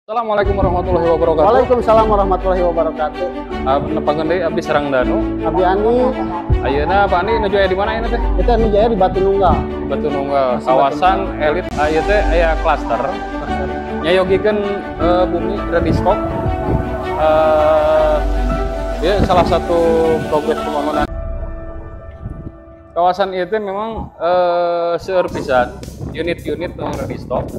Assalamualaikum warahmatullahi wabarakatuh. Waalaikumsalam warahmatullahi wabarakatuh. Nepangan deui abdi sareng Danu. Abdi Ani. Ayeuna Pak Andi nuju aya di mana ayeuna teh? Kita nuju aya di Batu Nunggal. Batu Nunggal, kawasan elit ieu teh aya klaster. Nyayogikeun bumi ready stock. Ieu salah satu progres pembangunan. Kawasan ieu teh memang seueur pisan unit-unit nu ready stock.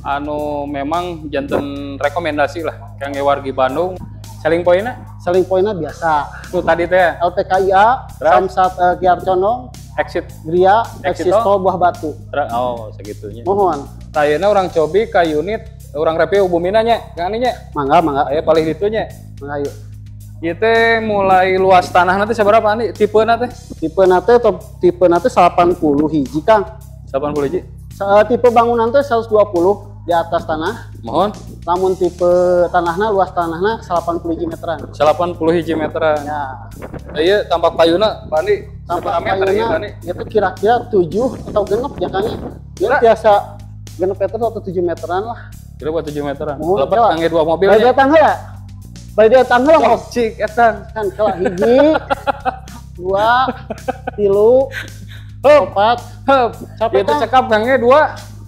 Anu memang janten rekomendasi lah kangge wargi Bandung. Selling point-na? Selling point-na biasa. Tuh tadi teh LPKIA, Samsat Giar Condong, exit Gria, exit tol Buah Batu. Oh, segitunya. Mohon. Ayeuna urang cobi ka unit, urang review bumina nya, Kang Ani nya. Mangga, mangga. Aya palih ditu nya. Mangga yuk. Ieu teh mulai luas tanah teh sabaraha Andi? Tipena teh? Tipena teh tipena teh 80 hiji, Kang. 80 hiji. Tipe bangunan teh 120 di atas tanah. Mohon. Namun tipe tanahna luas tanahna 80 hiji meteran. 80 hiji meteran. Ya. Ieu tampak payuna, Pak Andi. Tampak payuna itu kira-kira 7 atau genep ya Kang. Ya biasa genep meter atau 7 meteran lah. Kira buat 7 meteran. Lepat kangge 2 mobil. Bade datang heula. Bade datang heula kok. Cik eta. Kan kala hiji, 2, 3, 4. Hup. Ieu teh cekap kangge 2.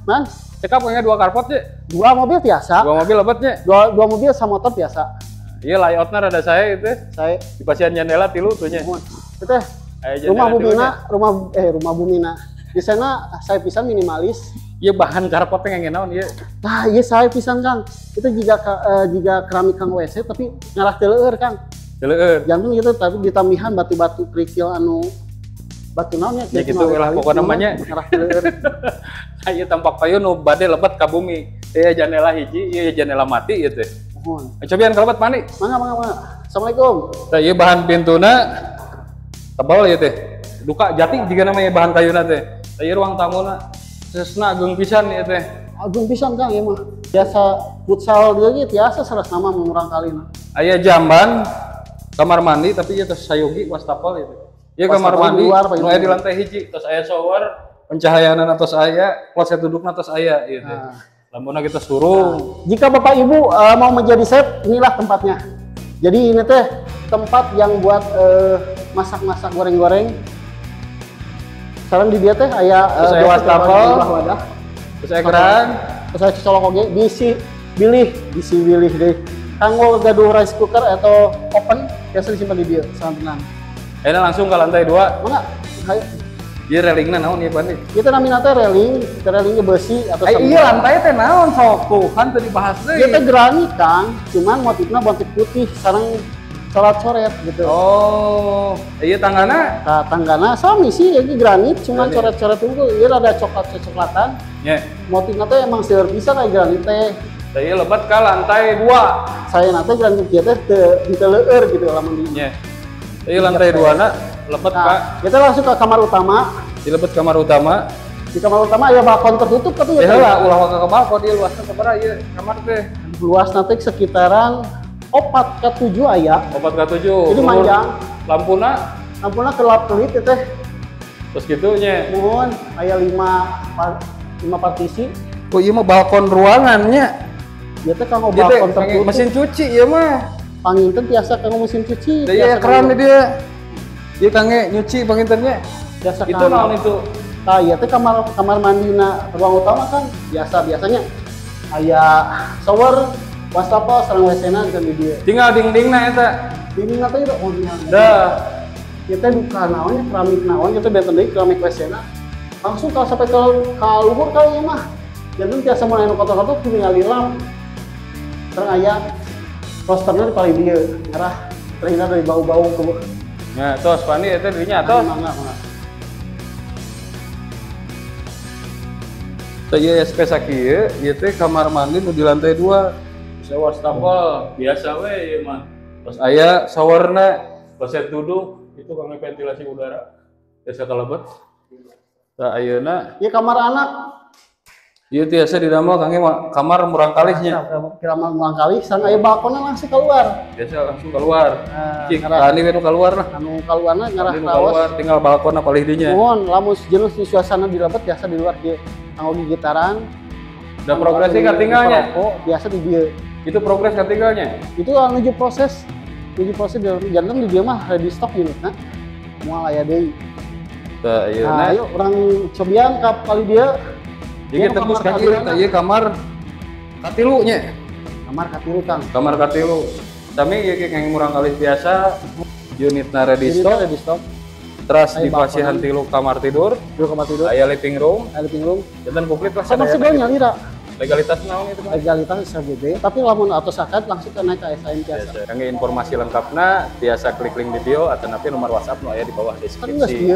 Man. Cekap kayaknya 2 carport ya? 2 mobil biasa. 2 mobil lebatnya? 2 mobil sama motor biasa. Iya, layoutnya rada saya itu. Saya. Di pasian jendela tilu tuh nya. Itu rumah Bumina, rumah Bumina. Di sana saya pisan minimalis. Iya, bahan carportnya yang naon ieu. Nah, iya saya pisan Kang. Itu jika keramik Kang WC tapi ngarah teu leueur Kang. Teu leueur. Jangan gitu tapi ditambihan batu-batu kerikil anu batu naonnya ya gitu lah pokoknya namanya ngarah teu leueur. Ieu tampak payun nu bade lebet ka bumi. Ieu jandela hiji, ieu jandela mati ieu teh. Mohon. Cobian ka lebet mandi. Mangga, mangga, mangga. Assalamualaikum. Tah ieu bahan pintuna tebal ieu teh. Duka jati jiga namanya bahan kayuna teh. Tah ieu ruang tamuna sesna ageung pisan ieu teh. Ageung pisan Kang ieu mah. Biasa futsal dieu ge tiasa saras nama murang kalina. Aya jamban kamar mandi tapi ieu teh sayogi wastafel ieu teh. Ieu kamar mandi nu aya di lantai hiji, tos aya shower, pencahayaan atas aya, kloset dudukna atas aya gitu. Nah. Lamunna kita suruh. Nah. Jika Bapak Ibu mau menjadi chef, inilah tempatnya. Jadi ini teh tempat yang buat masak-masak goreng-goreng. Sekarang di dia teh aya terus aya wastafel, terus aya keran, terus aya colok oge, bisi bilih deh. Kanggo gaduh rice cooker atau oven biasa disimpan di dia, sangat tenang. Ayeuna langsung ke lantai 2. Mana? Hayu. Ieu relingna naon ieu Pak Andi? Ieu teh namina teh reling, relingnya besi atau iya lantai teh naon sok tuh kan teu dibahas deui. Ieu teh granit Kang, cuman motifna motif putih sareng coret-coret gitu. Oh, ieu tanggana? Tah tanggana sami sih ieu granit cuman coret-coret unggul. Ieu rada coklat-coklatan. Nya. Motifna teh emang seueur pisan aya granit teh. Tah ieu lebet ka lantai 2. Saya teh granit ieu teh teu leueur gitu lamun di. Nya. Ieu lantai 2 na lebet ka. Kita langsung ke kamar utama. Di lebet kamar utama. Di kamar utama aya balkon tertutup tapi ya heula ulah waka ke balkon ieu luasna sabaraha ieu kamar teh? Luasna teh sekitaran 4 ke 7 aya. 4 ke 7. Jadi manjang. Lampuna? Lampuna kelap-kelip ieu teh. Terus kitu nya. Muhun aya 5 partisi. Oh ieu mah balkon ruangannya. Ieu teh kanggo balkon tertutup. Mesin cuci ieu mah. Panginten tiasa kanggo mesin cuci. Iya keran dia. Dia kangge nyuci pangintennya. Biasa itu naon itu? Tah ieu teh kamar mandina ruang utama kan biasa biasanya aya shower, wastafel sareng WC-na di dieu. Tinggal dindingna eta. Dindingna teh oh nya. Dah. Ieu teh duka naonnya keramik naon kitu benten deui keramik WC-na. Langsung kalau sampai ke luhur ka ieu mah. Janten tiasa mun anu kotor-kotor tinggal lilap. Sareng aya rosternya di paling dia, ngerah terhindar dari bau-bau ke. Nah, tos Pandi itu dirinya tos. Mangga, mangga. Saya SP sakieu, ieu teh kamar mandi nu di lantai 2. Terus wastafel biasa we ieu mah. Terus aya showerna, kloset duduk, itu kangge ventilasi udara. Biasa kalebet. Tah ayeuna ieu kamar anak. Ieu tiasa didamel kangge kamar murang kalihnya. Kamar murang kalih sareng aya balkonna langsung keluar. Biasa langsung keluar. Cik, tani we nu keluar lah. Anu kaluarna ngarah raos. Tinggal balkonna palih dinya. Muhun, lamun jenis di suasana di lebet biasa di luar dieu. Kanggo gigitaran. Udah progresnya katinggalnya. Biasa di dieu. Itu progres katinggalnya. Itu menuju proses. Menuju proses janten di dieu mah ready stock unitna. Moal aya deui. Tah ieu. Nah, ayo urang cobian ka kali dieu. Jadi tembus ka kieu tah ieu kamar katilu nya. Kamar katilu Kang. Kamar katilu. Sami ieu ge kang murang kali biasa. Unitna ready stock. Ready stock. Teras di pasihan tilu kamar tidur, aya living room, janten komplit lah. Sama sih nyalira. Legalitas naon itu Kang? Legalitas SHGB, tapi lamun atos akad langsung ke naik ke SAM biasa. Kangge informasi lengkapna tiasa klik link di bio atau napi nomor WhatsApp nu aya di bawah deskripsi.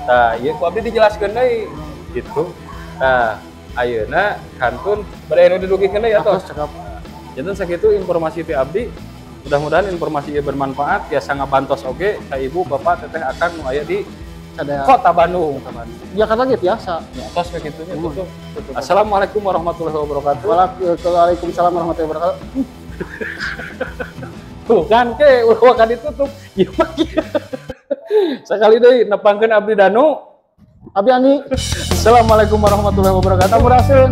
Tah, ieu ku abdi dijelaskeun deui gitu. Tah, ayeuna kantun bade anu didugikeun deui atos. Janten sakitu informasi ti abdi. Mudah-mudahan informasi ieu bermanfaat, tiasa ngabantos oge ka ibu, bapak, teteh, akang nu aya di Kota Bandung. Jakarta ge biasa. Ya, atos we kitu nya tutup. Assalamualaikum warahmatullahi wabarakatuh. Waalaikumsalam warahmatullahi wabarakatuh. Tuh kan ke ulah ka ditutup. Ieu mah kieu. Sakali deui nepangkeun abdi Danu. Abdi Andi. Assalamualaikum warahmatullahi wabarakatuh. Sampurasun.